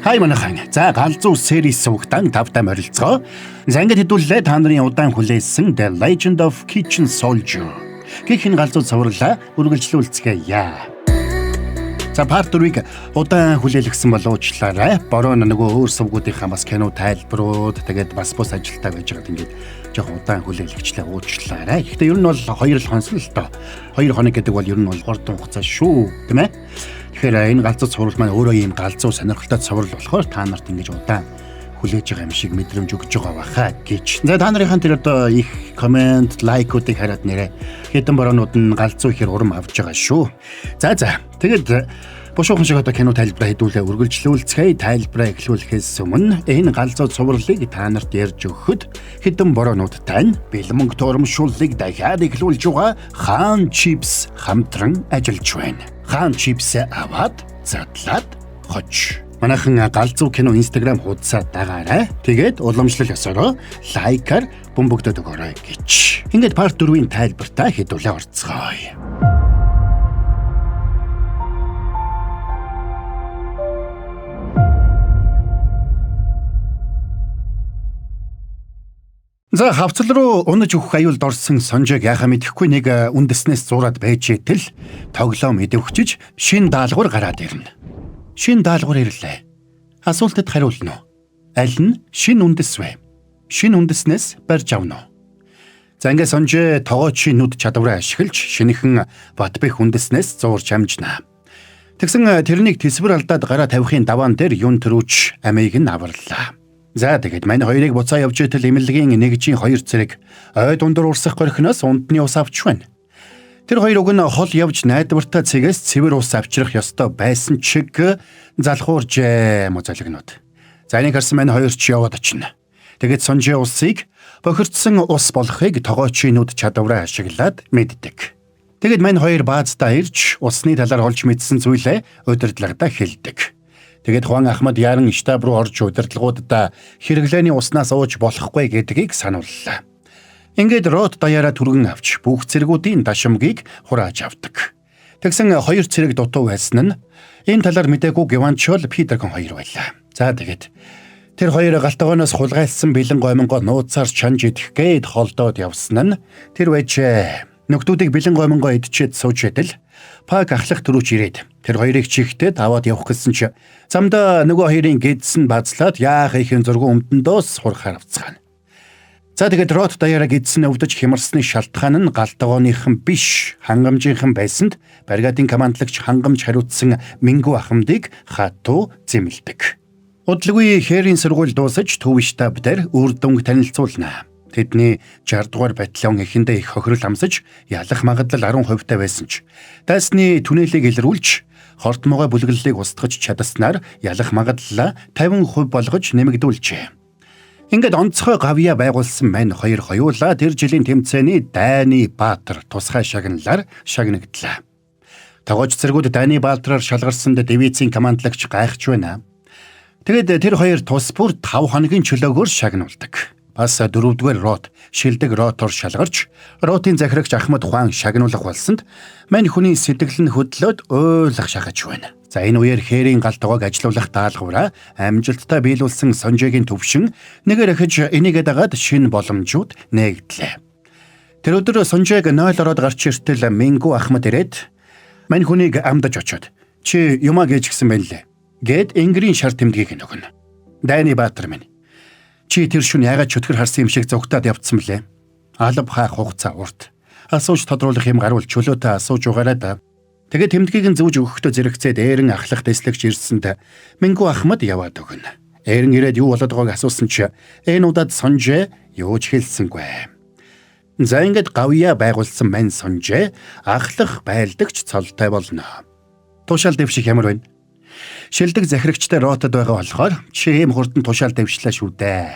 Хай манайхан. За, галзуу series сувагтан тавтай морилцгоо. За, ингээд хэдүүллээ та нарын удаан хүлээсэн The Legend of Kitchen Soldier гэх энэ галзуу цувралаа үргэлжлүүлцгээе. За, part 4-ыг удаан хүлээлгэсэн боловчлаарай. Бороо нөгөө өөр сувгуудынхаа бас кино тайлбарууд, тэгээд бас бус ажилтаа байж байгаад ингээд жоохон удаан хүлээлгчлээ, уучлаарай. Гэхдээ ер нь бол 2 л хонсон л доо. 2 хоног гэдэг бол ер нь бол хурдан хугацаа шүү, тийм ээ. Тэгэхээр энэ галзуу цуврал маань өөрөө ийм галзуу сонирхолтой цуврал болохоор та нарт ингэж удаан хүлээж байгаа юм шиг мэдрэмж өгч байгаа баха гэж. За, та нарынхаа тэр одоо их comment, like уудыг хараад нэрэ хэдэн бороонууд нь галзуу ихээр урам авч байгаа шүү. За. Тэгээд бушуухан шиг одоо кино тайлбараа хэдүүлээ үргэлжлүүлцгээе. Тайлбараа эхлүүлэхээс өмнө энэ галзуу цувралыг та нарт ярьж өгөхөд хэдэн бороонуудтай нь бэлэн мөнгө урамшууллыг дахиад эхлүүлж байгаа Хаан Chips хамтран ажиллаж байна. Хаан Chips аваад задлаад хож. Манайхан галзуу кино Instagram хуудасаа дагаарай. Тэгээд уламжлал ёсороо like аар бөмбөгдөд өгөөрэй гэж. Ингээд part 4-ийн тайлбартаа хэдүүлээ орцгоё. За, хавцал руу унаж өгөх аюулд орсон Сонжог яхаа мэдэхгүй нэг үндэснээс зураад байж итэл тоглоом идэвхжиж шин даалгавар гараад ирнэ. Шин даалгавар ирлээ. Асуултад хариулна уу? Аль нь шин үндэс вэ? Шин үндэснээс барьж авна уу? За, ингээд Сонжээ тогоочийн нүд чадвараа ашиглаж шинэхэн Батбэх үндэснээс зуурч амжина. Тэгсэн тэрнийг тэсвэр алдаад гараа тавихын даваан дээр юун төрүүч амийг нь аварлаа. За, тэгэд мань хоёрыг буцаа явж итэл эмнэлгийн нэгжийн хоёр цэрэг ой дундуур урсах горхиноос ундны ус авч байна. Тэр хоёр уг нь хол явж найдвартай цэгээс цэвэр ус авчрах ёстой байсан чиг залхууржээ мозолигнууд. За, энийг харсан мань хоёр ч яваад очино. Тэгэд Сонжийн усыг бохирдсон ус болохыг тогоочийн нүд чадвараа ашиглаад мэддэг. Тэгэд мань хоёр баазтаа ирж усны талаар олж мэдсэн зүйлээ удирдлагадаа хэлдэг. Тэгээд Хуан Ахмад яаран штаб руу орж удирдлагуудаа хэрэглээний уснаас ууж болохгүй гэдгийг санууллаа. Ингээд рот даяараа түргэн авч бүх цэргүүдийн дашимгийг хурааж авдаг. Тэгсэн хоёр цэрэг дутуу байсан нь энэ талаар мдээгүй Геванчол Питеркон хоёр байлаа. За, тэгээд тэр хоёр галтгооноос хулгайлсан бэлэн гоймонгоо нууцаар чанж идэх гээд холдоод явсан нь тэр байжээ. Нөхдүүдийг бэлэн гоймонгоо идчихэд сууж идэл Пак ахлах төрүүч ирээд тэр хоёрыг чихтэд аваад явах гэсэн чи замдаа нөгөө хоёрын гидс нь базлаад яах ихэн зургуун өмдөндөөс хурхаар авцгаана. За, тэгээд рот даяараа гидс нь өвдөж хямарсны шалтгаан нь галтгооныхан биш, хангамжийнхан байсанд бригадын командлагч хангамж хариуцсан Мингүү ахмадыг хатуу зэмлэдэг. Удалгүй хээрийн сургууль дуусаж төв штаб дээр үр дүнг танилцуулна. Тэдний 60 дугаар батальон эхэндээ их хохирол амсаж ялах магадлал 10% та байсан ч дайсны түнэлийг илрүүлж хортмогой бүлэглэлийг устгаж чадсанаар ялах магадлалаа 50% болгож нэмэгдүүлжээ. Ингээд онцгой гавья байгуулсан мань хоёр хоёулаа тэр жилийн тэмцээний дайны баатар тусгай шагналаар шагнагдлаа. Тогооч цэргүүд дайны баатраар шалгарсанд дивизийн командлагч гайхаж байна. Тэгээд тэр хоёр тус бүр 5 хоногийн чөлөөгөөр шагнуулдаг. Бас дөрөвдүгээр рот шилдэг ротоор шалгарч ротын захирагч Ахмад Хуан шагнуулах болсонд мань хүний сэтгэл нь хөдлөөд уйлах шахаж байна. За, энэ үеэр хээрийн гал тогоог ажилуулах даалгавраа амжилттай биелүүлсэн Сонжигийн төвшин нэгээр ахиж энийгээ дагаад шинэ боломжууд нээгдлээ. Тэр өдөр Сонжиг 0 ороод гарч иртэл Мингүү Ахмад ирээд мань хүнийг амдаж очоод чи юмаа гэж гисэн байна лээ. Гэт Энгэрийн шар тэмдгийг нөгнө. Дайны баатар минь, чи тэр шүн яагаад чөтгөр харсан юм шиг зугтаад явцсан блэ? Алба хаах хугацаа урт. Асууж тодруулах юм гарвал чөлөөтэй асууж угаарай да. Тэгээд тэмдгийг нь зүүж өгөхдөө зэрэгцээд ээрэн ахлах дэслэгч ирсэнд Мингүү Ахмад яваад өгнө. Ээрэн ирээд юу болоод байгааг асуусан чи энэ удаад Сонжээ юу ч хэлсэнгүй. За, ингээд гавья байгуулсан мань Сонжээ ахлах байлдагч цолтой болно. Тушаал дэвших ямар байна? Шилдэг захирагчтай ротод байгаа болохоор чи ийм хурдан тушаал дэвшлээ шүү дээ.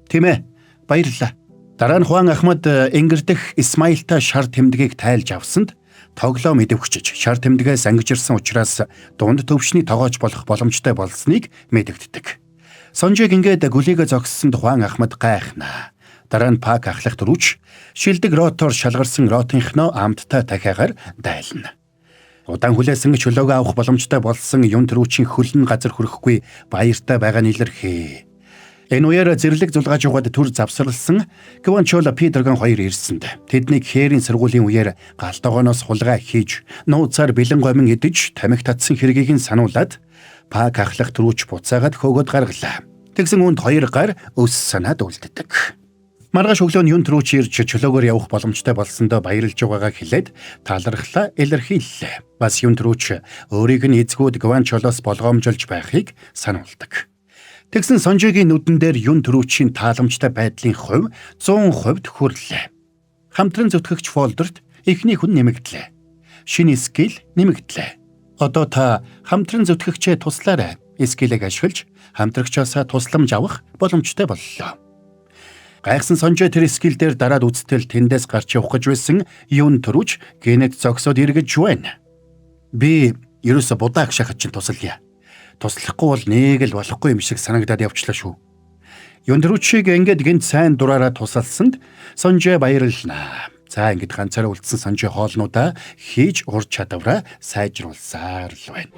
Тийм ээ. Баярлалаа. Дараа нь Хуан Ахмад Энгэр дэх Исмаилтай шар тэмдгийг тайлж авсанд тоглоом идэвхжиж шар тэмдгээс ангижирсан учраас дунд төвшний тогооч болох боломжтой болсныг мэдэгддэг. Сонжиг ингээд гүлийгэ зогссонд Хуан Ахмад гайхнаа. Дараа нь Пак ахлах төрүүч шилдэг ротоор шалгарсан ротынхноо амттай дахиагаар дайлна. Удаан хүлээсэн чөлөөгөө авах боломжтой болсон юн төрүүчийн хөлн газар хүрэхгүй баяртай байгаа нь илэрхээ. Энэ үеэр зэрлэг зулгааж угаад төр завсарлсан Гванчола Петрган хоёр ирсэнд тэднийг хээрийн сургуулийн үеэр гал тогооноос хулгай хийж нууцаар бэлэн гомин идэж тамхи татсан хэргийг нь сануулад пак ахлах төрүүч буцаагаад хөөгөөд гаргалаа. Тэгсэн үүнд хоёр гар өс санаад үлддэг. Маргааш өглөө нь юн төрүүч ирж чөлөөгөөр явах боломжтой болсондоо баярлж байгаагаа хэлээд талархлаа илэрхийллээ. Бас юн төрүүч өөрийг нь эзгүүд Гванчолоос болгоомжолж байхыг сануулдаг. Тэгсэн Сонжигийн нүдэн дээр юн төрүүчийн тааламжтай байдлын хувь 100% хүрлээ. Хамтран зүтгэгч фолдерт эхний хүн нэмэгдлээ. Шинэ skill нэмэгдлээ. Одоо та хамтран зүтгэгчээ туслаарай. Skill ийг ашиглаж хамтрагчаасаа тусламж авах боломжтой боллоо. Гайхсан Сонжоо тэр skill дээр дараад үзтэл тэндээс гарч явах гэж байсан юун төрүүч гэнэт зогсоод эргэж байна. Би ерөөсө будаа агшаахад чинь туслая. Туслахгүй бол нэг л болохгүй юм шиг санагдаад явчлаа шүү. Юун төрүүчийг ингээд гэнт сайн дураараа тусалсанд Сонжоо баярлнаа. За ингээд ганцаараа үлдсэн Сонжоо хоолнуудаа хийж ур чадвараа сайжруулсаар л байна.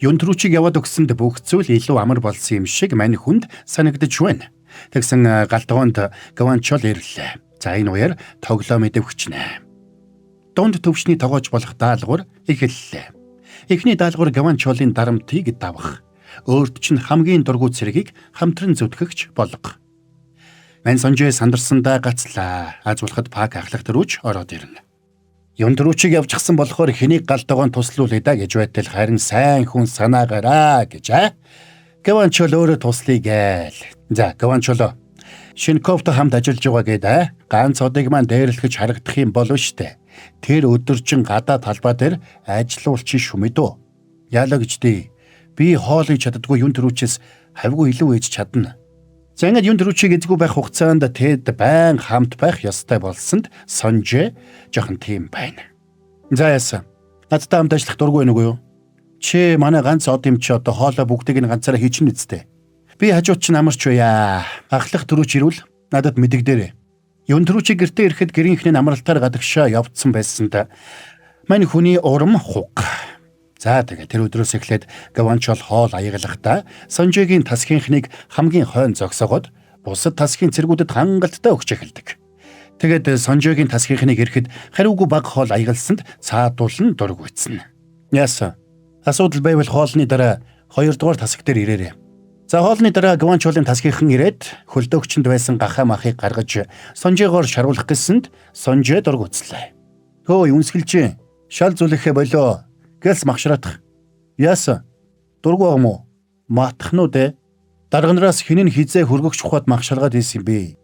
Юн төрүүчийг яваад өгсөнд бүх зүйл илүү амар болсон юм шиг мань хүнд санагдаж байна. Тэгсэн гал тогоонд Гванчол ирлээ. За энэ үеэр тоглоом идэвхжнэ. Дунд төвшний тогоож болох даалгавар эхэллээ. Эхний даалгавар Гванчолын дарамтыг давах. Өөрт чинь хамгийн дургүй цэргийг хамтран зүтгэгч болго. Мань Сонжээ сандарсандаа гацлаа. Аз болоход пак ахлах төрүүч ороод ирнэ. Юн төрүүчийг явчихсан болохоор хэнийг гал тогоон туслуулъя да гэж байтал харин сайн хүн санаагаараа гэж аа. Гванчол өөрөө туслая гээл. За Гванчоло Шинковтой хамт ажиллаж байгаа гээд аа. Ганц одыг маань дээрлэхэж харагдах юм болов штэ. Тэр өдөржин гадаа талбай дээр ажиллуулчих шүү мэдөө. Яалаа гэж дээ. Би хоол хийж чаддгүй юн төрүүчээс хавьгүй илүү ээж чадна. За ингээд юн төрүүчийг эзгүй байх хугацаанд тэд байн хамт байх ёстой болсонд Сонжээ жоохон тийм байна. За яасан. Надтай хамт ажиллах дургүй байна уу юу? Чи манай ганц од юм чи одоо хоолой бүгдийг нь ганцаараа хийчин үсттэй. Би хажууд чинь амарч байя. Ахлах төрүүч ирвэл надад мэдэгдээрэй. Юн төрүүчийг гэртээ ирэхэд гэрийнхний амралтаар гадагшаа явцсан байсанд мань хүний урам хуг. За тэгээ тэр өдрөөс эхлээд Гванчол хоол аяглахдаа Сонжигийн тасгийнхныг хамгийн хойно зогсоогоод бусад тасгийн цэргүүдэд хангалттай өгч эхэлдэг. Тэгээд Сонжигийн тасгийнхныг ирэхэд хариугүй баг хоол аягалсанд цаадуулан дургүйцэн. Яасан? Асуудал байвал хоолны дараа 2 дугаар тасаг дээр ирээрэй. За хоолны дараа Гванчолын тасгийнхан ирээд хөлдөөгчөнд байсан гахаа махыг гаргаж Сонжигоор шаруулах гэсэнд Сонжээ дургүйцлээ. Хөө үнсгэлж шал зүлэхэ болоо гэлс махшраатах. Яасан? Дургүй байгаа мó? Матах нь уу дээ? Дарга нараас хинэн хизээ хөргөгч ухаад мах шалгаад ийсэн юм бэ?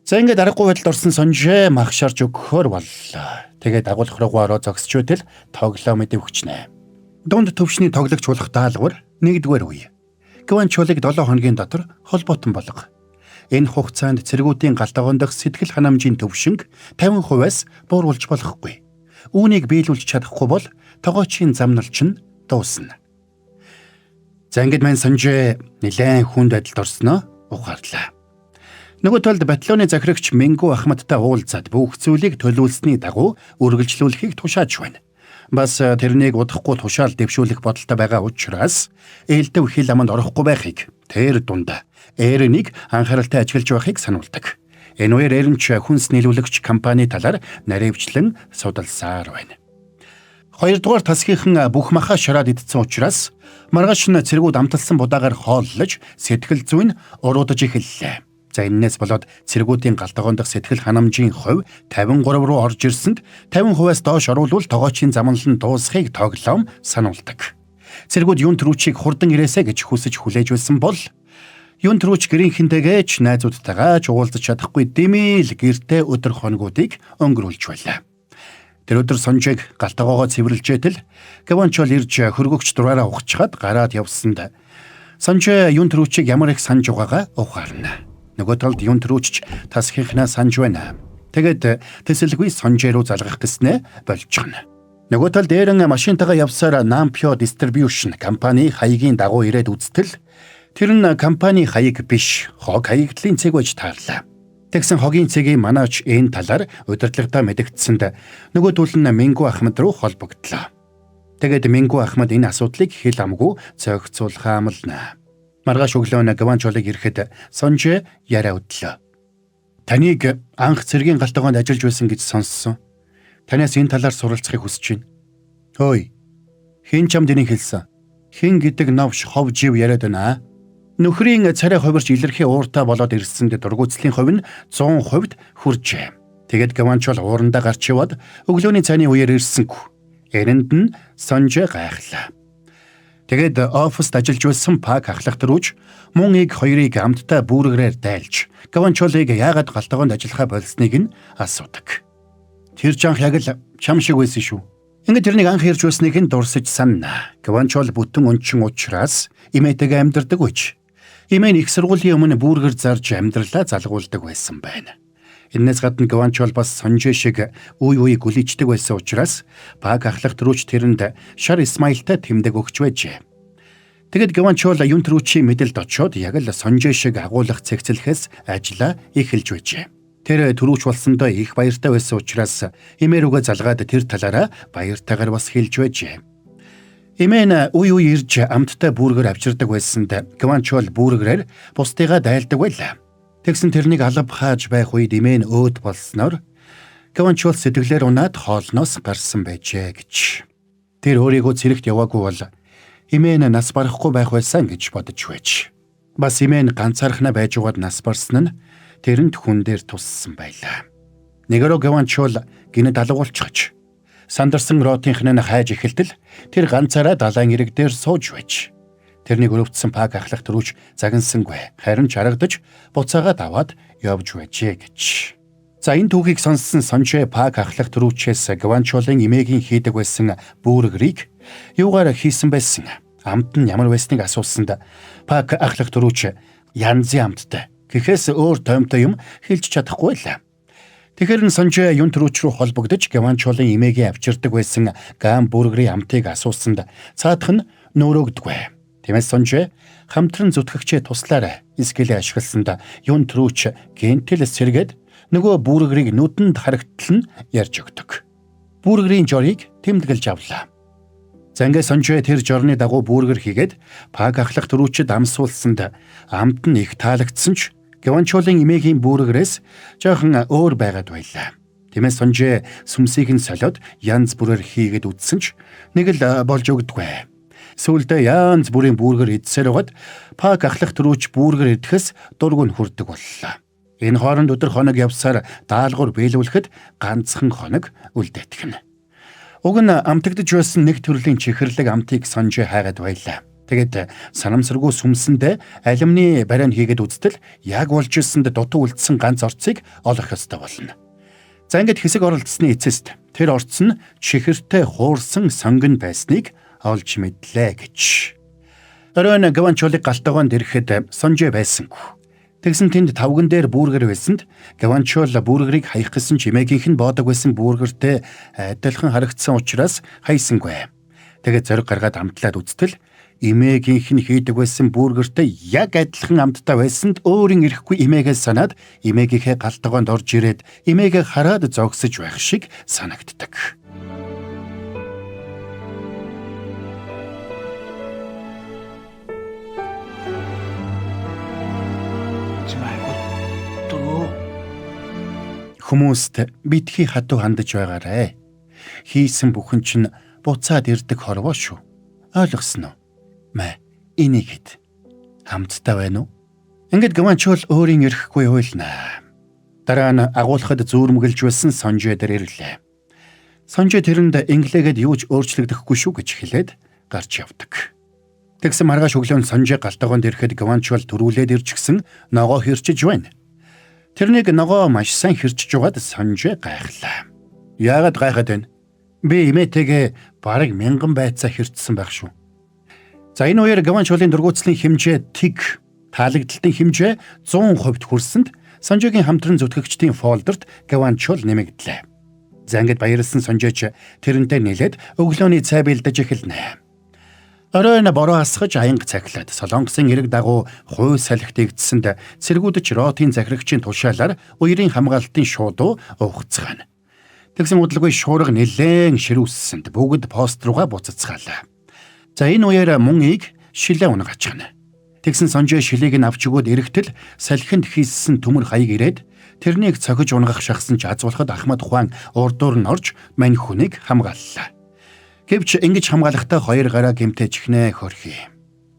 За ингээд аргагүй байдалд орсон Сонжээ мах шарж өгөхөөр боллоо. Тэгээд дагуулах руугаа ороо зогсож байтал тоглоом идэвхжнэ. Дунд төвшний тоглогч болох даалгавар 1-р үе. Гванчолыг 7 хоногийн дотор холбоотон болго. Энэ хугацаанд цэргүүдийн гал тогоон дох сэтгэл ханамжийн төвшинг 50%-аас бууруулж болохгүй. Үүнийг биелүүлж чадахгүй бол тогоочийн замнал чинь дуусна. За ингээд мань Сонжээ нэлээд хүнд байдалд орсноо ухаарлаа. Нөгөө талд батальоны захирагч Мингу Ахмадтай уулзаад бүх зүйлийг төлөвлөсний дагуу үргэлжлүүлэхийг тушааж байна. Бас тэрнийг удахгүй тушаал дэвшүүлэх бодолтой байгаа учраас ээлдэв хил аманд орохгүй байхыг тэр дунд Эрэнийг анхааралтай ажиглаж байхыг сануулдаг. Энэ үеэр Эренч хүнс нийлүүлэгч компани талаар наривчлан судалсаар байна. Хоёрдугаар тасгийнхан бүх махаа шараад идсэн учраас маргааш нь цэргүүд амталсан будаагаар хооллож сэтгэл зүйн уруудаж эхэллээ. За энэнээс болоод цэргүүдийн гал тогоон дох сэтгэл ханамжийн хувь 53 руу орж ирсэнд 50%-аас доош оруулвал тогоочийн замнал нь дуусахыг тоглоом сануулдаг. Цэргүүд юун төрүүчийг хурдан ирээсэ гэж хүсэж хүлээж байсан бол юун төрүүч гэрийнхэнтэйгээ ч найзуудтайгаа ч уулзах чадахгүй дэмий л гэртээ өдөр хоногуудыг өнгөрүүлж байлаа. Тэр өдөр Сонжиг гал тогоогоо цэвэрлжээтэл Гаванчол ирж хөргөгч дураараа ухчихад гараад явсанд Сонжээ юун төрүүчийг ямар их санаж байгаагаа ухаарна. Нөгөө талд юун төрүүчч тасхийнхнаа санаж байна. Тэгээд тэсэлгүй Сонжээ рүү залгах гэснээ болчихно. Нөгөө талд Эрен машинтайгаа явсаар Nampyo Distribution компани хаягийн дагуу ирээд үзтэл тэр нь компани хаяг биш, хог хаягдлын цэг байж таарлаа. Тэгсэн хогийн цэгийн манаач энэ талаар удирдлагадаа мэдэгдсэнд нөгөөдөл нь Мингу Ахмад руу холбогдлоо. Тэгээд Мингу Ахмад энэ асуудлыг хэл амгүй зохицуулах амлана. Маргааш өглөө нь Гванчолыг ирэхэд Сонжэ яриа өдлөө. Таныг анх цэргийн гал тогоонд ажиллаж байсан гэж сонссон. Танаас энэ талаар суралцахыг хүсэж байна. Хөөе. Хэн чамд энийг хэлсэн? Хэн гэдэг новш хов жив яриад байна аа? Нөхрийн царай хувирч илэрхий ууртай болоод ирсэнд дургуутслын хувь нь 100% хүрчээ. Тэгээд Гванчол уурандаа гарч яваад өглөөний цайны үеэр ирсэнгүй. Эрэнд нь Сонжэ гайхлаа. Тэгээд оффист ажиллаж байсан Пак ахлах дөрүүж мөн иг хоёрыг амттай бүргэрээр дайлж Гванчолыг яагаад гал тогоонд ажиллахаа болсныг нь асуудаг. Тэр ч анх яг л чам шиг байсан шүү. Ингээд тэрнийг анх ирж байсныг нь дурсаж санна. Гванчол бүтэн өнчин учраас эмээтэйгээ амьдардаг үеч. Эмээ нь их сургуулийн өмнө бүргэр зарж амьдралаа залгуулдаг байсан байна. Энээс гадна Гванчол бас Сонжэ шиг үе үе гүлийчдэг байсан учраас Пак ахлах төрүүч тэрэнд шар Исмаилтай тэмдэг өгч байжээ. Тэгэд Гванчол юун төрүүчийн мэдэлд очиод яг л Сонжэ шиг агуулах цэгцлэхээс ажлаа эхэлж байжээ. Тэр төрүүч болсондоо их баяртай байсан учраас эмээ рүүгээ залгаад тэр талаараа баяртайгаар бас хэлж байжээ. Эмээ нь үе үе ирж амттай бүргэр авчирдаг байсанд Гванчол бүргэрээр бусдыгаа дайлдаг байлаа. Тэгсэн тэрнийг алба хааж байх үед эмээ нь өөд болсноор Гванчол сэтгэлээр унаад хоолноос гарсан байжээ гэж. Тэр өөрийгөө цэрэгт яваагүй бол эмээ нь нас барахгүй байх байсан гэж бодож байж. Бас эмээ нь ганцаархнаа байж угаад нас барсан нь тэрэнд хүн дээр туссан байлаа. Нэгэрөө Гванчол гинэд алгуулчихж сандарсан ротынх нь хайж эхэлтэл тэр ганцаараа далайн эрэг дээр сууж байж. Тэрнийг өрөвдсөн Пак ахлах төрүүч загнасангүй. Харин чарагдаж буцаагаад аваад явж байжээ гэж. За энэ түүхийг сонссон Сонжэ Пак ахлах төрүүчээс Гванчолын эмээгийн хийдэг байсан бүргэрийг юугаар хийсэн байсан, амт нь ямар байсныг асуусанд Пак ахлах төрүүч янзын амттай гэхээс өөр тоймтой юм хэлж чадахгүй байлаа. Тэгэхээр нь Сонжэ юун төрүүч рүү холбогдож Гванчолын эмээгийн авчирдаг байсан гам бүргэрийн амтыг асуусанд цаадах нь нөөрөгдгүй. Тиймээс Сонжэ хамтран зүтгэгчээ туслаарай эсгэлээ ашигласанд юун төрүүч гентэл сэргээд нөгөө бүргэрийг нүдэнд харагтал нь ярьж өгдөг. Бүргэрийн жорыг тэмдэглэж авлаа. За ингээд Сонжэ тэр жорны дагуу бүргэр хийгээд Пак ахлах төрүүчд амсуулсанд амт нь их таалагдсан ч Гванчолын эмээгийн бүргэрээс жоохон өөр байгаад байлаа. Тиймээс Сонжэ сүмсийг нь солиод янз бүрээр хийгээд үзсэн ч нэг л болж өгдөггүй. Сүүлдээ янз бүрийн бүргэр идсээр байгаад Пак ахлах төрүүч бүргэр идэхээс дургүй нь хүрдэг боллоо. Энэ хооронд өдөр хоног явсаар даалгавар биелүүлэхэд ганцхан хоног үлдэтгэх нь. Уг нь амтагдж байсан нэг төрлийн чихэрлэг амтыг Сонжэ хайгаад байлаа. Тэгээд санамсаргүй сүмсэндээ алимны бариан хийгээд үзтэл яг болж ирсэнд дутуу үлдсэн ганц орцыг олох ёстой болно. За ингээд хэсэг оролцсны эцэст тэр орц нь чихэртэй хуурсан сонгон байсныг олж мэдлээ гэж. Оройн Гванчолыг гал тогоонд ирэхэд Сонжэ байсангүй. Тэгсэн тэнд тавган дээр бүргэр байсанд Гванчол бүргэрийг хаях гэсэн чимээгийнх нь боодог байсан бүргэртэй адилхан харагдсан учраас хайсангүй. Тэгээд зориг гаргаад амтлаад үзтэл эмээгийнх нь хийдэг байсан бүргэртэй яг адилхан амттай байсанд өөрийн ирэхгүй эмээгээ санаад эмээгийнхээ гал тогоонд орж ирээд эмээгээ хараад зогсож байх шиг санагддаг. Хүмүүст битгий хатуу хандаж байгаарэ. Хийсэн бүхэн чинь буцаад ирдэг хорвоо шүү. Ойлгосон уу? Мэ энийг хэд хамттай байна уу? Ингээд Гванчол өөрийн эрэхгүй уйлнаа. Дараа нь агуулхад зүүрмэгэлж байсан Сонжэ дээр ирлээ. Сонжэ тэрэнд инглээгээд юу ч өөрчлөгдөхгүй шүү гэж хэлээд гарч явдаг. Тэгсэн маргааш өглөөнд Сонжэ гал тогоонд ирэхэд Гванчол төрүүлээд ирчихсэн ногоо хэрчиж байна. Тэрнийг ногоо маш сайн хэрчиж байгаад Сонжэ гайхлаа. Яагаад гайхаад байна? Би эмээтэйгээ бараг 1000 байцаа хэрчсэн байх шүү. За энэ үеэр Гванчолын дургуутслын хэмжээ тэг, таалагдалтын хэмжээ 100% хүрсэнд Сонжогийн хамтран зүтгэгчдийн фолдерт Гванчол нэмэгдлээ. За ингээд баярлсан Сонжооч тэрнтэй нилээд өглөөний цай бэлдэж эхэлнэ. Оройн бороо асгаж аянга цахилаад Солонгосын эрэг дагуу хуу салхи дэгдсэнд цэргүүдч ротын захирагчийн тушаалаар уярын хамгаалалтын шуудуу ухацгаана. Тэгсэн удалгүй шуурга нэлээн ширүүссэнд бүгд пост руугаа буцацгаалаа. За энэ үеэр мөн шилээ унгаачихна. Тэгсэн Сонжоо шилийг нь авч өгөөд эрэхтэл салхинд хийссэн төмөр хаяг ирээд тэрнийг цохиж унгах шахсан ч аз болоход Ахмад Хуан урдуур нь орж мань хүнийг хамгааллаа. Гэвч ингэж хамгаалахдаа хоёр гараа гэмтээчихнэ хөрхий.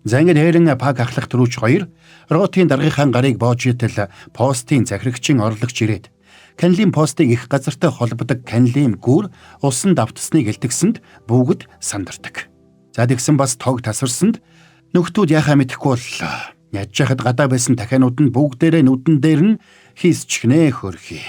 За ингээд хэрэн пак ахлах төрүүч хоёр ротын даргийнхаа гарыг боож итэл постын захирагчийн орлогч ирээд Канлим постыг их газартай холбодог канлим гүр усан давтсныг элтгсэнд бүгд сандардаг. За тэгсэн бас тог тасарсанд нөхдүүд яхаа мэдэхгүй боллоо. Ядж яхад гадаа байсан дахианууд нь бүгдээрээ нүдэн дээр нь хийсчихнэ хөрхий.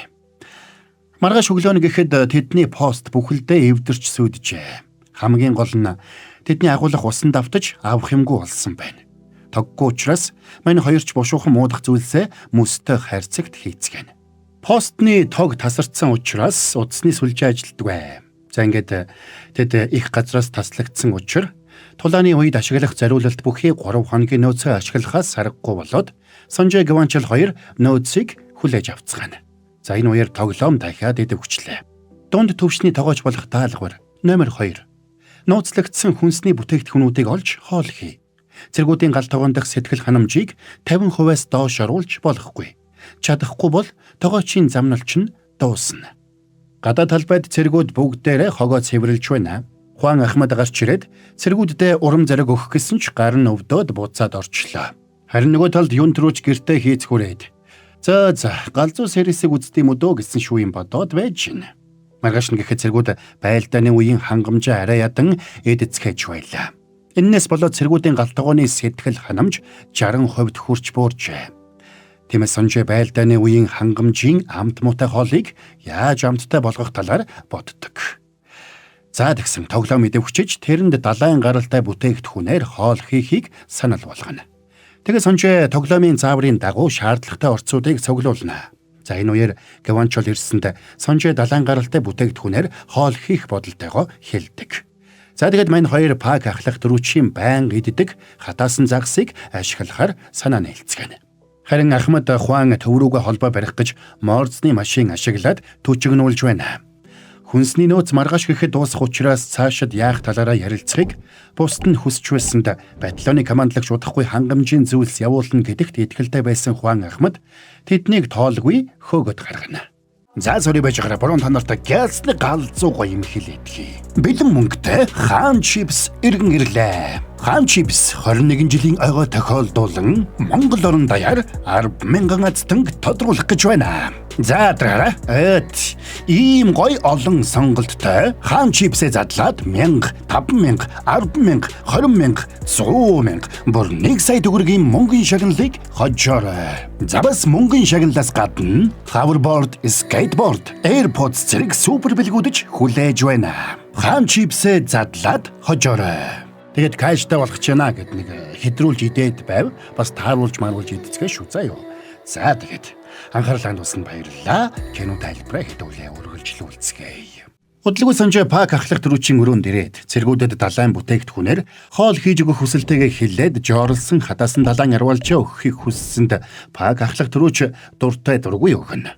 Маргааш өглөө нь гэхэд тэдний пост бүхэлдээ эвдэрч сүйджээ. Хамгийн гол нь тэдний агуулах усан давтаж авах юмгүй болсон байна. Тоггүй учраас мань хоёрч бушуухан муудах зүйлсээ мөстэй хайрцагт хийцгэнэ. Постны тог тасарцсан учраас утасны сүлжээ ажилдаггүй. За ингээд тэд их газраас таслагдсан учир тулааны үед ашиглах зориулалт бүхий 3 хоногийн нөөцөө ашиглахаас саргагүй болоод Сонжой Гванчал хоёр нөөцийг хүлээж авцгаана. За энэ үеэр тоглоом дахиад идэвхжлээ. Дунд төвшний тогооч болох даалгавар номер 2. Нууцлагдсан хүнсний бүтээгдэхүүнүүдийг олж хоол хий. Цэргүүдийн гал тогоон дах сэтгэл ханамжийг 50%-аас доош оруулж болохгүй. Чадахгүй бол тогоочийн замналч нь дуусна. Гадаа талбайд цэргүүд бүгдээрээ хогоо цэвэрлж байна. Хуан Ахмад гарч ирээд цэргүүддээ урам зориг өгөх гэсэн ч гар нь өвдөөд буцаад орчлоо. Харин нөгөө талд юун төрүүч гэртээ хийц хүрээд. За галзуу сервисийг үздэг юм өдөө гэсэн шүү юм бодоод байж гин. Маргааш нь гэхэд цэргүүд байлдааны үеийн хангамжаа арай ядан эд эцгээж байлаа. Эннээс болоод цэргүүдийн гал тогооны сэтгэл ханамж 60% хүрч бууржээ. Тиймээс Сонжоо байлдааны үеийн хангамжийн амт муутай хоолыг яаж амттай болгох талаар боддог. За тэгсэн тоглоом идэвхжиж тэрэнд далайн гаралтай бүтээгдэхүүнээр хоол хийхийг санал болгоно. Тэгээ Сонжоо тоглоомын зааврын дагуу шаардлагатай орцуудыг цуглуулна. За энэ үеэр Гванчол ирсэнд Сонжоо далайн гаралтай бүтээгдэхүүнээр хоол хийх бодолтойгоо хэлдэг. За тэгэд мань хоёр пак ахлах дөрвчийн байнга иддэг хатаасан загсыг ашиглахаар санаа нийлцгэнэ. Харин Ахмад Хуан төв рүүгээ холбоо барих гэж морзны машин ашиглаад төчгнүүлж байна. Хүнсний нөөц маргааш гэхэд дуусах учраас цаашид яах талаараа ярилцахыг бусд нь хүсч байсанд батальоны командлагч удахгүй хангамжийн зүйлс явуулна гэдэгт итгэлтэй байсан Хуан Ахмад тэднийг тоолгүй хөөгд гаргана. За сори байж байгаараа буруу та нарт гялсны галзуу гоё юм хэлээдгий. Бэлэн мөнгөтэй Хаан чипс иргэн ирлээ. Хаан чипс 21 жилийн ойгоо тохиолдуулан Монгол орон даяар 10,000 азтанг тодруулах гэж байна. За дараараа. Эт ийм гоё олон сонголттой Хаан чипсээ задлаад 1000, 5000, 10,000, 20,000, 100,000 бүр 1 сая төгрөгийн мөнгөний шагналыг хожоорой. За бас мөнгөний шагналаас гадна hoverboard, skateboard, AirPods зэрэг супер бэлгүүдэж хүлээж байна. Хаан чипсээ задлаад хожоорой. Тэгээд кэштэй болох ч яана гэд нэг хэдрүүлж идээд байв. Бас тааруулж маруулж идцгээ шүү заа юу. За тэгээд анхаарал хандуулсанд баярлалаа. Кино тайлбараа хэдүүлээ үргэлжлүүлцгээе. Удалгүй Сонжоо пак ахлах төрүүчийн өрөөнд ирээд цэргүүдэд далайн бүтээгдэхүүнээр хоол хийж өгөх хүсэлтэйгээ хэлээд жорлсон хатаасан далайн арвалжаа өгөхийг хүссэнд пак ахлах төрүүч дуртай дургүй өгнө.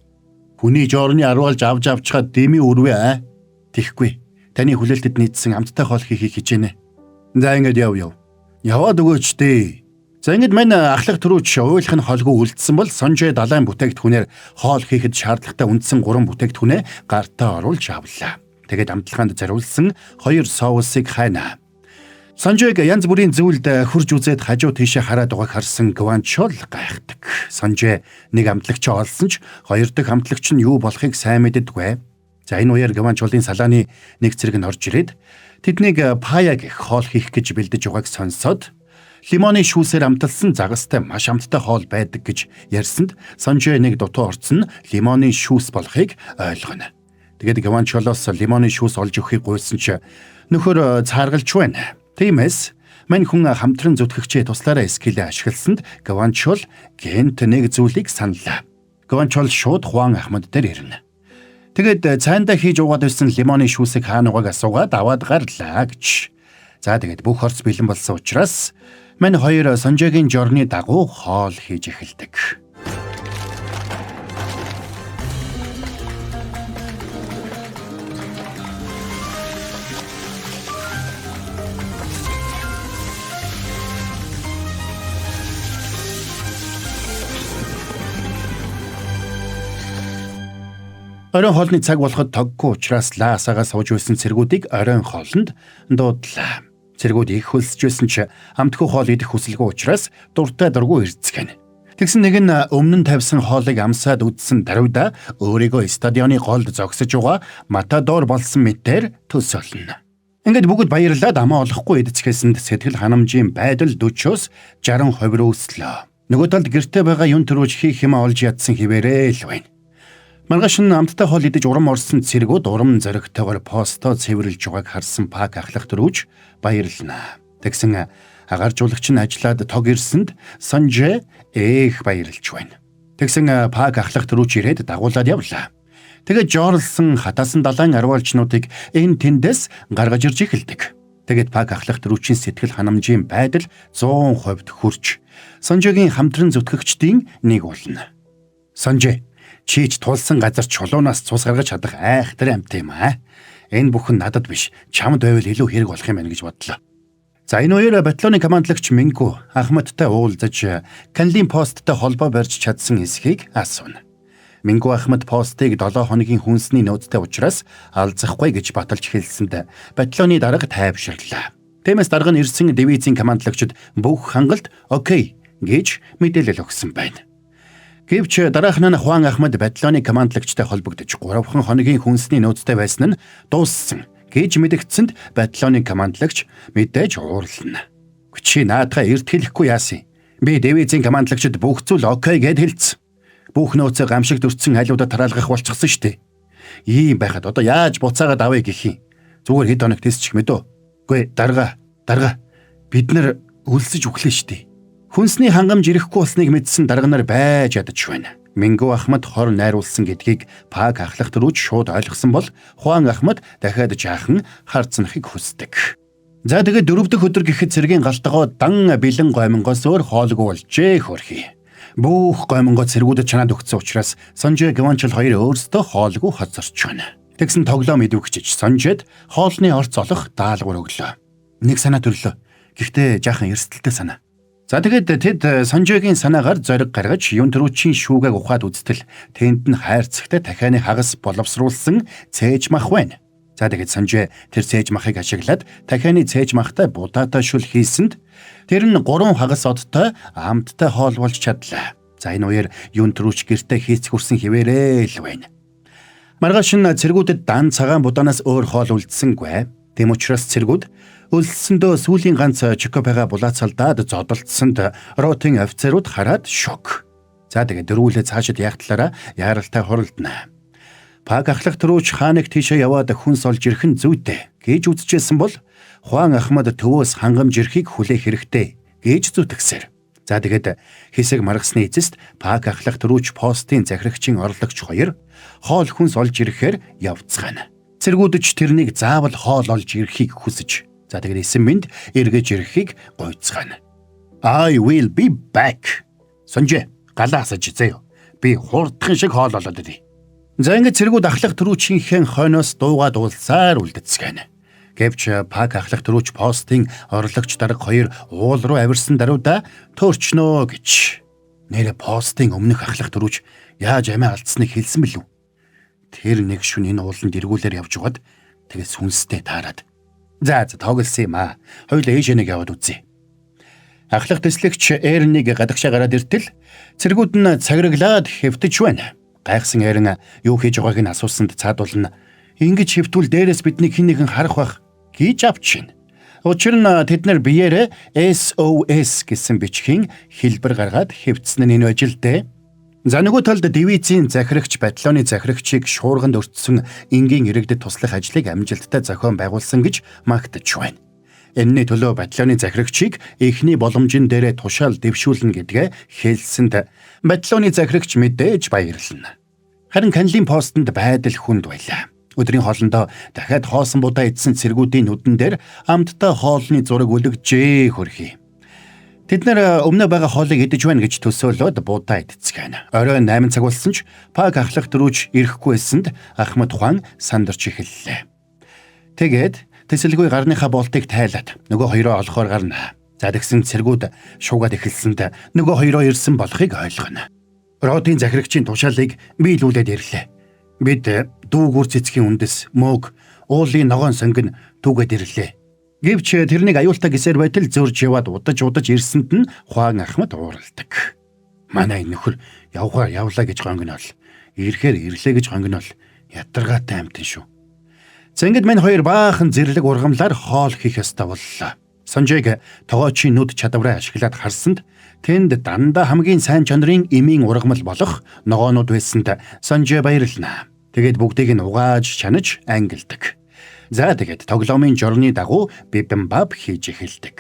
Хүний жоорны арвалж авч авчхаад дэмий өрвөө аа. Тэхгүй. Таны хүлээлтэд нийцсэн амттай хоол хийхийг хичээнэ. За ингээд яв. Яваад өгөөч дээ. За ингээд мань ахлах төрүүч уйлах нь холгүй үлдсэн бол Сонжоо далайн бүтээгдэхүүнээр хоол хийхэд шаардлагатай үндсэн 3 бүтээгдэхүүнээ гартаа оруулж авлаа. Тэгээд амтлагаанд зориулсан 2 соусыг хайна. Сонжойг янз бүрийн зүйлд хурж үзээд хажуу тийшээ хараад байгааг харсан Гванчол гайхдаг. Сонжой нэг амтлагч олсон ч хоёр дахь амтлагч нь юу болохыг сайн мэддэггүй. За энэ үеэр Гванчолын салааны нэг цэрэг нь орж ирээд тэднийг пая гэх хоол хийх гэж бэлдэж байгааг сонсоод лимоны шүүсээр амталсан загастай маш амттай хоол байдаг гэж ярьсанд Сонжой нэг дутуу орцсон нь лимоны шүүс болохыг ойлгоно. Тэгээд Гванчолоос лимоны шүүс олж өгөхийг гуйсан чи нөхөр цааргалж байна. Тиймээс мань хүн хамтран зүтгэгчээ туслаараа скилээ ашигласанд Гванчол гэнт нэг зүйлийг саналаа. Гванчол шууд Хуан Ахмад дээр ирнэ. Тэгээд цайндаа хийж уугаад байсан лимоны шүүсийг хаануугаг асуугаад аваад гарлаа гэж. За тэгээд бүх орц бэлэн болсон учраас мань хоёр Сонжогийн жорны дагуу хоол хийж эхэлдэг. Оройн хоолны цаг болоход тоггүй учраас лаасагаа сууж байсан цэргүүдийг оройн хоолнд дуудлаа. Цэргүүд их хөлсөж байсан ч амтгүй хоол идэх хүсэлгүй учраас дуртай дургүй ирцгэнэ. Тэгсэн нэг нь өмнө нь тавьсан хоолыг амсаад үдсэн даруйда өөрийгөө стадионы голд зогсож байгаа матадор болсон мэтээр төсөөлнө. Ингээд бүгд баярлаад амаа олохгүй идцгээсэнд сэтгэл ханамжийн байдал 40-оос 60% рүү өслөө. Нөгөө талд гэрте байгаа юун төрүүж хийх юмаа олж ядсан хിവэрээ л байна. Маргааш нь амттай хоол идэж урам орсон цэргүүд урам зоригтойгоор постоо цэвэрлж байгааг харсан Пак ахлах төрүүж баярлна. Тэгсэн агаржуулагч нь ажиллаад тог ирсэнд Сонжэ ээх баярлж байна. Тэгсэн Пак ахлах төрүүч ирээд дагуулад явлаа. Тэгээд жорлсон хатаасан далайн арваалчнуудыг энэ тэндээс гаргаж ирж эхэлдэг. Тэгээд Пак ахлах төрүүчийн сэтгэл ханамжийн байдал 100% хүрч Сонжэгийн хамтран зүтгэгчдийн нэг болно. Сонжэ чийч тулсан газар чулуунаас цус гаргаж чадах айхтар амт юм аа. Энэ бүхэн надад биш, чамд байвал илүү хэрэг болох юм байна гэж бодлоо. За энэ үеэр батальоны командлагч Мингу Ахмадтай уулзаж Канлин посттой холбоо барьж чадсан эсхийг асууна. Мингу Ахмад постыг 7 хоногийн хүнсний нөөцтэй учраас алзахгүй гэж баталж хэлсэнд батальоны дарга тайвширлаа. Тиймээс дарга нь ирсэн дивизийн командлагчид бүх хангалт окей гэж мэдээлэл өгсөн байна. Гэвч дараах нь Хуан Ахмад батальоны командлагчтай холбогдож 3 хоногийн хүнсний нөөцтэй байсан нь дууссан гэж мэдэгдсэнд батальоны командлагч мэдээж уурлана. Чи наадхаа эрт хэлэхгүй яасан. Би дивизийн командлагчид бүх зүйл окей гэд хэлсэн. Бүх нөөцөө гамшигт өртсөн айлуудад тараалгах болчихсон шүү дээ. Ийм байхад одоо яаж буцаагаад авъя гэх юм. Зүгээр хэд хоног тесчих мэдөө. Үгүй дарга бид нар өлсөж өглөө шүү дээ. Хүнсний хангамж ирэхгүй болсныг мэдсэн дарга нар байж ядаж байна. Мингу Ахмад хор найруулсан гэдгийг Пак ахлах төрүүж шууд ойлгосон бол Хуан Ахмад дахиад жаахан харцнахыг хүсдэг. За тэгээд 4 дахь өдөр гэхэд цэргийн галтгоо дан бэлэн гоймонгоос өөр хоолгүй болжээ хөрхий. Бүх гоймонгоо цэргүүдэд чанаад өгсөн учраас Сонжэ Гванчл хоёр өөрсдөө хоолгүй хоцорч байна. Тэгсэн тоглоом идэвхжиж Сонжэд хоолны орц олох даалгавар өглөө. Нэг санаа төрлөө. Гэхдээ жаахан эрсдэлтэй санаа. За тэгээд тэд Сонжогийн санаагаар зориг гаргаж юун төрүүчийн шүүгээг ухаад үзтэл тэнд нь хайрцагтай дахианы хагас боловсруулсан цээж мах байна. За тэгээд Сонжо тэр цээж махыг ашиглаад дахианы цээж махтай будаатай шүл хийсэнд тэр нь 3 хагас одтой амттай хоол болж чадлаа. За энэ үеэр юун төрүүч гэртээ хийцгүрсэн хിവэрээ л байна. Маргааш нь цэргүүдэд дан цагаан будаанаас өөр хоол үлдсэнгүй. Тэм учраас цэргүүд өлсөндөө сүүлийн ганц чокопега булаацалдаад зодолдсонд ротын офицерууд хараад шок. За тэгээд дөрвүүлээ цаашид яах талаараа яаралтай хуралдана. Пак ахлах төрүүч хааныг тийшээ яваад хүнс олж ирэх нь зүйтэй гэж үзэжсэн бол Хуан Ахмад төвөөс хангамж ирэхийг хүлээх хэрэгтэй гэж зүтгэсээр. За тэгээд хэсэг маргасны эцэст Пак ахлах төрүүч постын захирагчийн орлогч хоёр хоол хүнс олж ирэхээр явцгаана. Цэргүүдч тэрнийг заавал хоол олж ирэхийг хүсэж за тэгээд эсэн мэнд эргэж ирэхийг гуйцгаана. I will be back. Сонжэ галаа асаж заяа. Би хурдхан шиг хоол олоод ирье. За ингээд цэргүүд ахлах төрүүчийнхээ хойноос дуугаа дуулсаар үлдэцгээнэ. Гэвч Пак ахлах төрүүч постын орлогч дарга хоёр уул руу авирсан даруйда төөрчнөө гэж. Нэрэ постын өмнөх ахлах төрүүч яаж амиа алдсныг хэлсэн билүү? Тэр нэг шүн энэ ууланд эргүүлэр явж байгаад тэгээд сүнстэй таарад. За тоглосон юм аа. Хоёул ээжээ нэг яваад үзье. Ахлах тэслэгч Эрнийг гадагшаа гараад иртэл цэргүүд нь цаграглаад хэвтэж байна. Гайхсан Эрн юу хийж байгааг нь асуусанд цаадуулна. Ингэж хэвтвэл дээрээс биднийг хэн нэгэн харах байх гэж авчихна. Учир нь тэд нар биеэрээ SOS гэсэн бичгийн хэлбэр гаргаад хэвтсэн нь энэ байж л дээ. За нөгөө талд дивизийн захирагч батальоны захирагчийг шуурганд өртсөн энгийн иргэдэд туслах ажлыг амжилттай зохион байгуулсан гэж магтаж байна. Энэний төлөө батальоны захирагчийг эхний боломжин дээрээ тушаал дэвшүүлнэ гэдгээ хэлсэнд батальоны захирагч мэдээж баярлна. Харин Канлын постонд байдал хүнд байлаа. Өдрийн хоолндоо дахиад хоосон будаа идсэн цэргүүдийн нүдэн дээр амттай хоолны зураг үлгжээ хөрхий. Тэд нэр өмнө байгаа хоолыг идэж байна гэж төсөөлөөд будаа идцгээнэ. Орой 8 цаг болсон ч Пак ахлах дөрүүж ирэхгүй байсанд Ахмад Хуан сандарч эхэллээ. Тэгээд тэсэлгүй гарныхаа болтыг тайлаад нөгөө хоёроо олохоор гарна. За тэгсэн цэргүүд шуугаад эхэлсэнд нөгөө хоёроо ирсэн болохыг ойлгоно. Ротын захирагчийн тушаалыг биелүүлээд ирлээ. Бид дүүгүр цэцгийн үндэс, мөөг, уулын ногоон сонгон түүгээд ирлээ. Гэвч тэрнийг аюултай гисээр байтал зөрж яваад удаж удаж ирсэнд нь Хуан Ахмад ууралдаг. Манай нөхөр явгаар явлаа гэж гонгинол. Ирэхээр ирлээ гэж гонгинол. Ядаргаатай амтэн шүү. За ингэд мань хоёр баахан зэрлэг ургамлаар хоол хийх ёстой боллоо. Сонжийг тогоочийн нүд чадвараа ашиглаад харсанд тэнд дандаа хамгийн сайн чанарын эмийн ургамал болох ногоонууд байсанд Сонжээ баярлна. Тэгээд бүгдийг нь угааж чанаж ангилдаг. За тэгээд тоглоомын жорны дагуу бибимбап хийж эхэлдэг.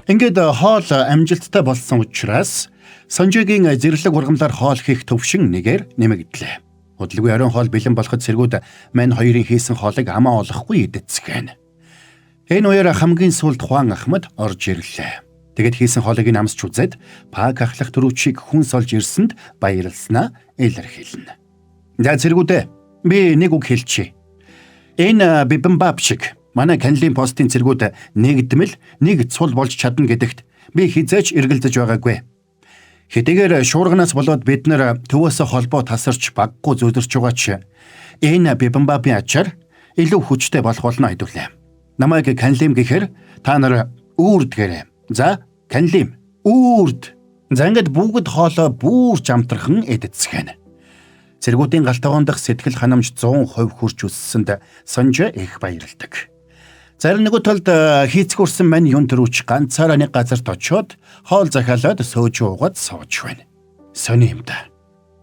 Ингээд хоол амжилттай болсон учраас Сонжигийн зэрлэг ургамлаар хоол хийх төвшин нэгээр нэмэгдлээ. Удалгүй оройн хоол бэлэн болоход цэргүүд мань хоёрын хийсэн хоолыг амаа олохгүй идэцгээнэ. Энэ үеэр хамгийн сүүлд Хуан Ахмад орж ирлээ. Тэгэд хийсэн хоолыг нь амсч үзээд Пак ахлах төрүүчийг хүн солж ирсэнд баярласнаа илэрхийлнэ. За цэргүүдээ би нэг үг хэлчихье. Энэ бибимбап шиг манай Канлын постын цэргүүд нэгдмэл нэг цул болж чадна гэдэгт би хизээч эргэлзэж байгаагүй. Хэдийгээр шуурганаас болоод бид нар төвөөсөө холбоо тасарч баггүй зөөлрч байгаа ч энэ бибимбапын ачаар илүү хүчтэй болох болно хэдүүлээ. Намайг Канлим гэхээр та нар үүрд гэрээ. За Канлим үүрд. За ингээд бүгд хоолоо бүрч амтрхан эдцгэнэ. Цэргүүдийн гал тогоон дах сэтгэл ханамж 100% хүрч өссөнд Сонжо их баярладаг. Зарим нөгөө талд хийцгүүрсэн мань юун төрүүч ганцаараа нэг газарт очиод хоол захиалаад сөөж уугаад сууж байна. Сони юм да.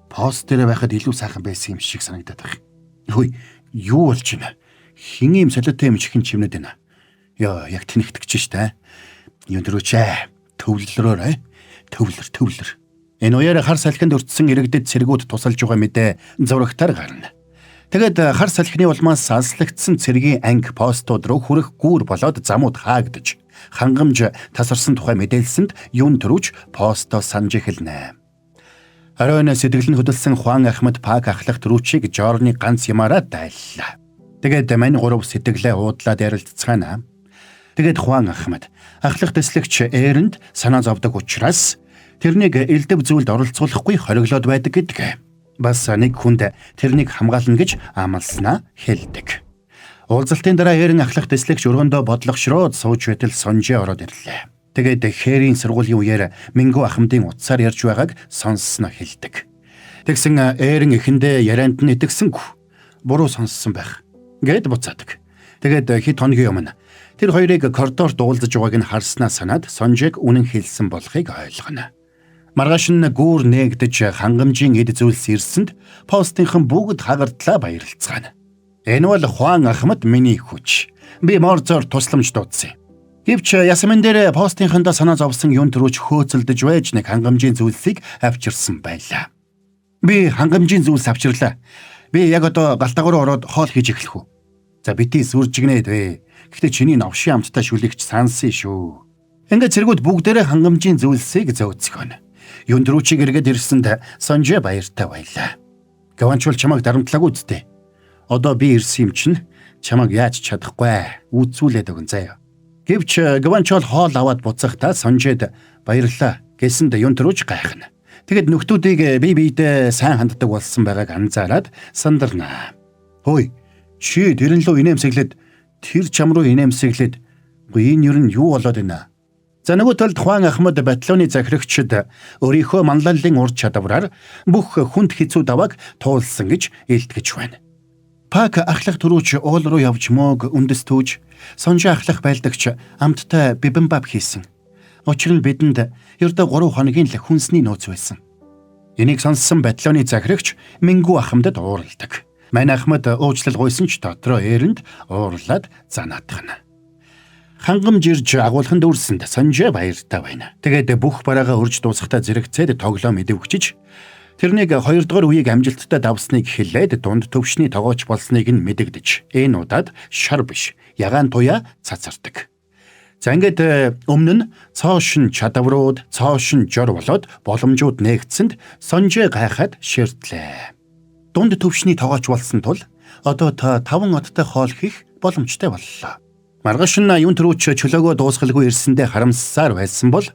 Пост дээр байхад илүү сайхан байсан юм шиг санагдаад байна. Хөөе, юу болж байна? Хин юм солиотой юм чихэн чимнэд байна. Йоо, яг тэнэгтгэж штэ. Юун төрүүч ээ. Төвлөрөөрэй. Төвлөр, төвлөр. Энэ үеэр хар салхинд өртсөн иргэдэд цэргүүд тусалж байгаа мэдээ зурагтаар гарна. Тэгээд хар салхины улмаас салслагдсан цэргийн анги постууд руу хүрэх гүүр болоод замууд хаагдаж хангамж тасарсан тухай мэдээлсэнд юун төрүүч постоо санаж эхэлнэ. Оройн сэтгэл нь хөдөлсөн Хуан Ахмад Пак ахлах төрүүчийг жорны ганц юмараа дайллаа. Тэгээд мань гурав сэтгэлээ уудлаад ярилцгаана. Тэгээд Хуан Ахмад ахлах тэслэгч Эрэнд санаа зовдөг учраас тэрнийг элдв зүйлд оролцуулахгүй хориглоод байдаг гэдэг. Бас нэг хүнд тэрнийг хамгаална гэж амласнаа хэлдэг. Уулзалтын дараа Эрен ахлах тэслэгч өргөндөө бодлогошроод сууж байтал Сонжээ ороод ирлээ. Тэгээд Хэрийн сургуулийн үеэр Мингүү ахмадын утсаар ярьж байгааг сонссноо хэлдэг. Тэгсэн Эрен эхэндээ ярианд нь итгэсэнгүй. Буруу сонссон байх гэд буцаадаг. Тэгээд хэд хоногийн өмнө тэр хоёрыг коридорт уулзаж байгааг нь харснаа санаад Сонжээг үнэн хэлсэн болохыг ойлгоно. Маргааш нь гүүр нээгдэж хангамжийн эд зүйлс ирсэнд постынхан бүгд хагардлаа баярлцгаана. Энэ бол Хуан Ахмад миний хүч. Би морзоор тусламж дуудсан. Гэвч ясмын дээр постынхандаа санаа зовсон юун төрүүч хөөцөлдөж байж нэг хангамжийн зүйлсийг авчирсан байлаа. Би хангамжийн зүйлс авчирлаа. Би яг одоо галтаагаараа ороод хоол хийж эхлэх үү. За бити сүржигнээд вэ. Гэхдээ чиний новшийн амттай шүлэгч сансан шүү. Ингээд цэргүүд бүгдээрээ хангамжийн зүйлсийг зөөцгөнө. Юндрүүчийг эргээд ирсэнд Сонжээ баяртай байлаа. Гаванчул чамайг дарамтлаагүй үсттэй. Одоо би ирсэн юм чинь чамайг яаж чадахгүй. Үзүүлээд өгөн заяа. Гэвч Гаванчул хоол аваад буцахдаа Сонжээд баярлалаа гэсэнд Юндрүүч гайхна. Тэгэд нөхдүүдийг бие биедээ сайн ханддаг болсон байгааг анзаараад сандарна. Хөөе, чи тэрэн лөө инээмсэглээд тэр чам руу инээмсэглээд үгүй энэ ер нь юу болоод байна? За нөгөө талд Хуан Ахмад батальоны захирагчид өөрийнхөө манлайллын ур чадвараар бүх хүнд хэцүү давааг туулсан гэж илтгэж байна. Пак ахлах төрүүч уул руу явж мөөг үндэс түүж, Сонжоо ахлах байлдагч амттай бибимбап хийсэн. Учир нь бидэнд ердөө 3 хоногийн л хүнсний нөөц байсан. Энийг сонссон батальоны захирагч Мингүү ахмадад ууралдаг. Мань ахмад уучлал гуйсан ч дотроо ээрэнд уурлаад занаатгана. Хангамж ирж агуулхан дүүрсэнд Сонжоо баяртай байна. Тэгээд бүх бараагаа өрж дуусгахдаа зэрэгцээд тоглоом идэвхжиж тэрнийг 2 дугаар үеийг амжилттай давсныг хэлээд дунд төвшний тогооч болсныг нь мэдэгдэж энэ удаад шар биш ягаан туяа цацардаг. За ингээд өмнө нь цоошин чадварууд, цоошин жор болоод боломжууд нээгдсэнд Сонжоо гайхаад ширтлээ. Дунд төвшний тогооч болсон тул одоо та 5 одтой хоол хийх боломжтой боллоо. Маргааш нь юун төрүүч чөлөөгөө дуусгалгүй ирсэндээ харамссаар байсан бол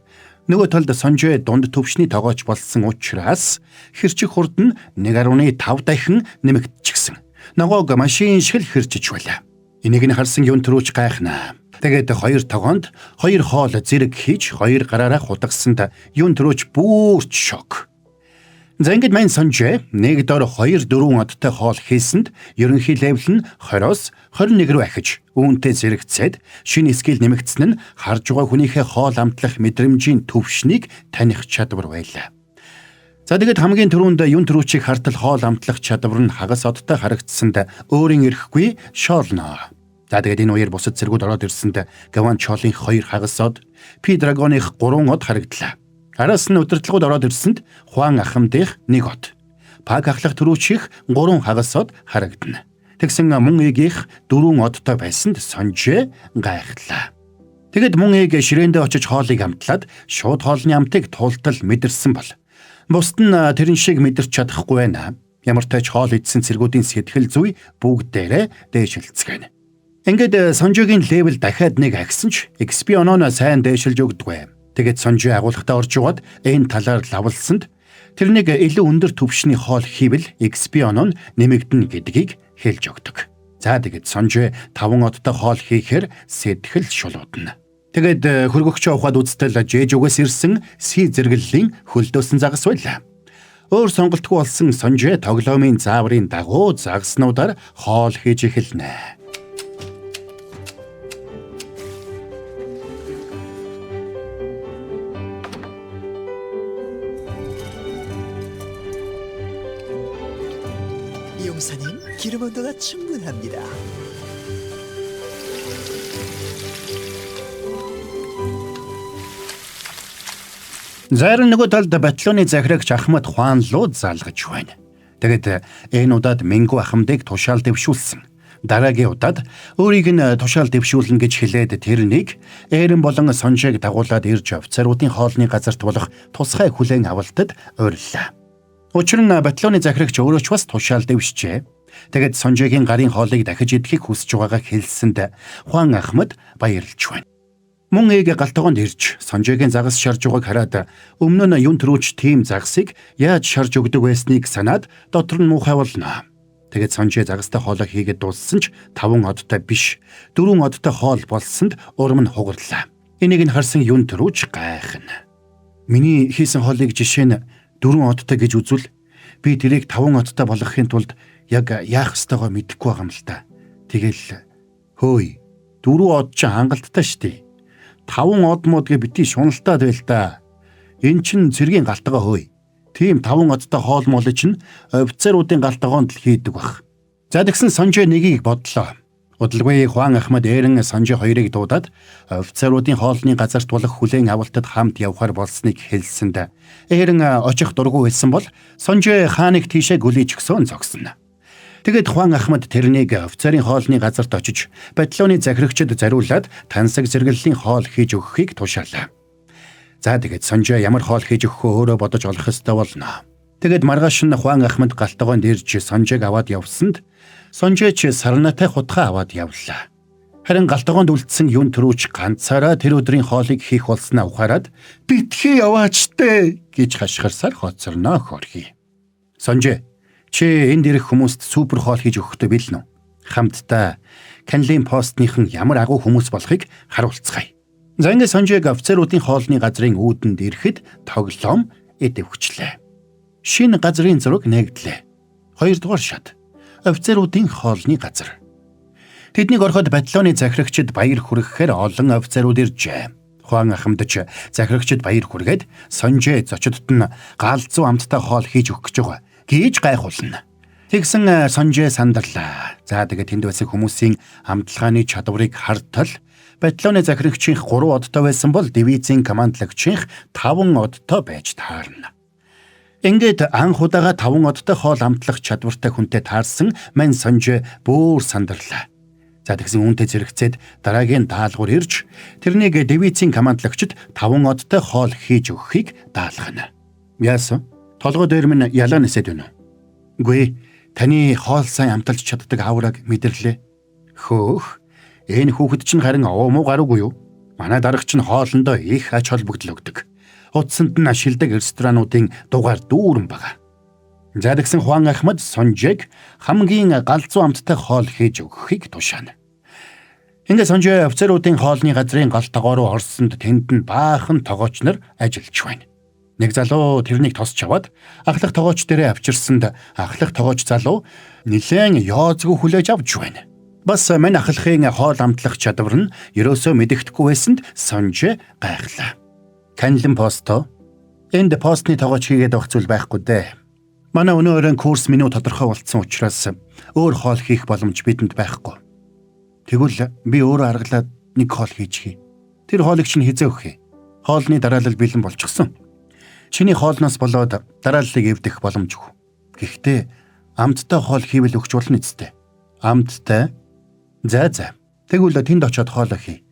нөгөө талд Сонжоо дунд төвшний тогооч болсон учраас хэрчих хурд нь 1.5 дахин нэмэгдчихсэн. Ногоог машин шиг л хэрчиж байлаа. Энийг нь харсан юун төрүүч гайхнаа. Тэгээд 2 тогоонд 2 хоол зэрэг хийж 2 гараараа худагсанд юун төрүүч бүрч шок. За ингээд мань Сонжоо нэг дор 2 4 одтой хоол хийсэнд ерөнхий level нь 20-оос 21 рүү ахиж үүнтэй зэрэгцээд шинэ skill нэмэгдсэн нь харж байгаа хүнийхээ хоол амтлах мэдрэмжийн түвшнийг таних чадвар байлаа. За тэгээд хамгийн түрүүнд юун төрүүчийг хартал хоол амтлах чадвар нь хагас одтой харагдсанд өөрийн эрэхгүй шоолно. За тэгээд энэ үеэр бусад цэргүүд ороод ирсэнд Гаван Чолын 2 хагас од, Пи Драгоных 3 од харагдлаа. Араас нь удирдлагууд ороод ирсэнд Хуан ахмадынх 1 од, Пак ахлах төрүүчийнх 3 хагас од харагдана. Тэгсэн мөн эгийнх 4 одтой байсанд Сонжоо гайхлаа. Тэгэд мөн эг ширээндээ очиж хоолыг амтлаад шууд хоолны амтыг тултал мэдэрсэн бол бусд нь тэрэн шиг мэдэрч чадахгүй байна. Ямар ч тач хоол идсэн цэргүүдийн сэтгэл зүй бүгдээрээ дээшилцгэнэ. Ингээд Сонжоогийн level дахиад нэг ахисан ч XP оноо нь сайн дээшилж өгдөггүй. Тэгээд Сонжоо агуулгатаа орж яваад энэ талаар лавлсанд тэрнийг илүү өндөр түвшний хоол хийвэл XP оноо нь нэмэгдэнэ гэдгийг хэлж өгдөг. За тэгээд Сонжоо 5 одтой хоол хийхээр сэтгэл шулуудна. Тэгээд хөргөгчөө ухаад үзтэл Жэжүгээс ирсэн Си зэрэглэлийн хөлдөөсөн загас байлаа. Өөр сонголтгүй болсон Сонжоо тоглоомын зааврын дагуу загаснуудаар хоол хийж эхэлнэ. 용사님, 기름 온도가 충분합니다. Зарим нөгөө талд батальоны захирагч Ахмад Хуан руу залгаж байна. Тэгээд энэ удаад Мингүү ахмадыг тушаал дэвшүүлсэн. Дараагийн удаад өөрийг нь тушаал дэвшүүлнэ гэж хэлээд тэрнийг Эрен болон Сонжийг дагуулад ирж офицеруудын хоолны газарт болох тусгай хүлээн авалтад уриллаа. Учир нь батальоны захирагч өөрөө ч бас тушаал дэвшжээ. Тэгээд Сонжигийн гарын хоолыг дахиж идэхийг хүсэж байгаагаа хэлсэнд Хуан Ахмад баярлж байна. Мөн эг гал тогоонд ирж Сонжигийн загас шарж байгааг хараад өмнө нь юун төрүүч тийм загасыг яаж шарж өгдөг байсныг санаад дотор нь муухай болно. Тэгээд Сонжи загастай хоолой хийгээд дууссан ч 5 одтой биш 4 одтой хоол болсонд урам нь хугарлаа. Энийг нь харсан юун төрүүч гайхна. Миний хийсэн хоолыг жишээ нь 4 одтой гэж үзвэл би тэрийг 5 одтой болгохын тулд яг яах ёстойгоо мэдэхгүй байгаа юм л та. Тэгэл хөөе 4 од чинь хангалттай штий. 5 од мод гэ бити шуналтаад байл та. Эн чин цэргийн галтгаа хөөе. Тийм 5 одтой хоол моолыг чинь офицеруудын галтгоонд л хийдэг бах. За тэгсэн Сонжоо нэгийг бодлоо. Удалгүй Хуан Ахмад Эрен Сонжоо хоёрыг дуудаад офицеруудын хоолны газарт болох хүлээн авалтад хамт явхаар болсныг хэлсэнд Эрен очих дургүй байсан бол Сонжоо хааныг тийшээ гүлийж өгсөн зогсно. Тэгээд Хуан Ахмад тэрнийг офицерын хоолны газарт очиж батальоны захирагчид зариулаад тансаг зэрэглэлийн хоол хийж өгөхийг тушаалаа. За тэгээд Сонжоо ямар хоол хийж өгөхөө өөрөө бодож олох ёстой болно. Тэгээд маргааш нь Хуан Ахмад гал тогоонд ирж Сонжоог аваад явсанд Сонжоо ч сарнаатай хутгаа аваад явлаа. Харин гал тогоонд үлдсэн юун төрүүч ганцаараа тэр өдрийн хоолыг хийх болсноо ухаарад битгий яваач тэ гэж хашгирсаар хоцорноо хөрхий. Сонжоо чи энд ирэх хүмүүст супер хоол хийж өгөхдөө бэлэн үү? Хамтдаа Канлын постныхан ямар агуу хүмүүс болохыг харуулцгаая. За ингээд Сонжоог офицеруудын хоолны газрын үүдэнд ирэхэд тоглоом идэвхжлээ. Шинэ газрын зураг нээгдлээ. 2 дугаар шат. Офицеруудын хоолны газар. Тэднийг ороход батальоны захирагчид баяр хүргэхээр олон офицерууд иржээ. Хуан ахмадч захирагчид баяр хүргээд Сонжээ зочдод нь галзуу амттай хоол хийж өгөх гэж байгаа гэж гайхуулна. Тэгсэн Сонжээ сандарлаа. За тэгээд тэнд байсан хүмүүсийн амталгааны чадварыг хартал батальоны захирагчийнх 3 одтой байсан бол дивизийн командлагчийнх 5 одтой байж таарна. Ингээд анх удаага 5 одтой хоол амтлах чадвартай хүнтэй таарсан мань Сонжээ бөөр сандарлаа. За тэгсэн үүнтэй зэрэгцээд дараагийн даалгавар ирж тэрнийг дивизийн командлагчид 5 одтой хоол хийж өгөхийг даалгана. Яасан? Толгой дээр минь ялаа нисээд байна уу? Үгүй, таны хоол сайн амталж чаддаг авраг мэдэрлээ. Хөөх, энэ хүүхэд чинь харин овоо муу гараагүй юу? Манай дарга чинь хоолндоо их ач холбогдол өгдөг. Утсанд нь шилдэг ресторануудын дугаар дүүрэн байгаа. За тэгсэн Хуан Ахмад Сонжээг хамгийн галзуу амттай хоол хийж өгөхийг тушаана. Ингээд Сонжээ офицеруудын хоолны газрын гол тогоо руу орсонд тэнд нь баахан тогооч нар ажиллаж байна. Нэг залуу тэрнийг тосч аваад ахлах тогооч дээрээ авчирсанд ахлах тогооч залуу нилээн ёозгүй хүлээж авч байна. Бас мань ахлахын хоол амтлах чадвар нь ерөөсөө мэдэгдэхгүй байсанд Сонжээ гайхлаа. Канлан посто энд постны тогооч хийгээд авах зүйл байхгүй дээ. Манай өнөө өрийн курс меню тодорхой болцсон учраас өөр хоол хийх боломж бидэнд байхгүй. Тэгвэл би өөрөө аргалаад нэг хоол хийчихье. Тэр хоолыг чинь хизээ өгөх юм. Хоолны дараалал бэлэн болчихсон. Чиний хоолноос болоод дарааллыг эвдэх боломжгүй. Гэхдээ амттай хоол хийвэл өгч болно үсттэй. Амттай? За за. Тэгвэл тэнд очиод хоолоо хий.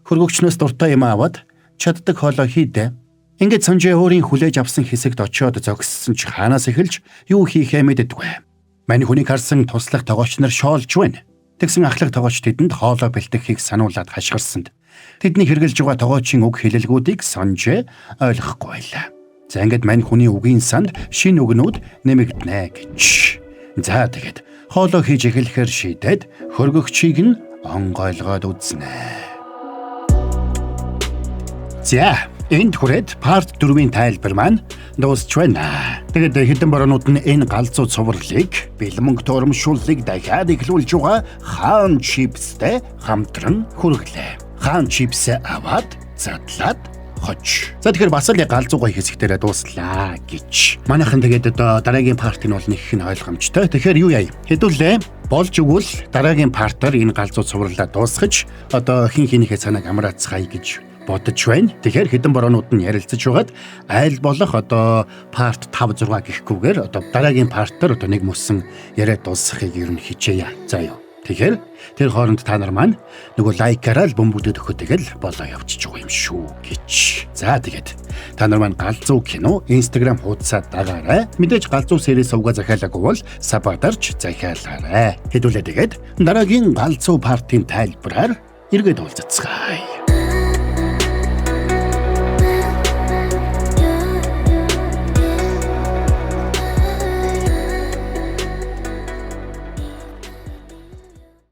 Хөргөгчнөөс дуртай юм аваад чаддаг хоолоо хийдэ. Ингээд Сонжээ өөрийн хүлээж авсан хэсэгт очиод зогссон ч хаанаас эхэлж юу хийхээ мэддэггүй. Мань хүнийг харсан туслах тогооч нар шоолж байна. Тэгсэн ахлах тогооч тэдэнд хоолоо бэлтгэхийг сануулад хашгирсанд тэдний хэрглэж байгаа тогоочийн үг хэлэлгүүдийг Сонжээ ойлгохгүй байлаа. За ингээд мань хүний үгийн санд шинэ үгнүүд нэмэгдэнэ гэж. За тэгээд хоолоо хийж эхлэхээр шийдээд хөргөгчийг нь онгойлгоод үзнэ. За энд хүрээд part 4-ийн тайлбар маань дуусч байна. Тэгээд хэдэн бороонууд нь энэ галзуу цувралыг бэлэн мөнгө урамшууллыг дахиад эхлүүлж байгаа Хаан чипстэй хамтран хүргэлээ. Хаан чипсээ аваад задлаад хож. За тэгэхээр бас л галзуу гоё хэсэг дээрээ дууслаа гэж. Манайхан тэгээд одоо дараагийн part нь бол нэг их нь ойлгомжтой. Тэгэхээр юу яа? Хэдүүлээ болж өгвөл дараагийн part аар энэ галзуу цувралаа дуусгаж одоо хин хинийхээ санааг амраацгаая гэж бодож байна. Тэгэхээр хэдэн бороонууд нь ярилцаж байгаад айл болох одоо part 5 6 гэхгүйгээр одоо дараагийн part аар одоо нэг мөсөн яриад дуусгахыг ер нь хичээе. За юу. Тэгэхээр тэр хооронд та нар маань нөгөө like аараа л бөмбөгдөд өгөхөд тэгэл болоо явчихж байгаа юм шүү гэж. За тэгээд та нар маань галзуу кино Instagram хуудасаа дагаарай. Мэдээж галзуу series сувгаа захиалаагүй бол sub аа дарж захиалаарай. Хэдүүлээ тэгээд дараагийн галзуу part ын тайлбараар эргээд уулзацгаая.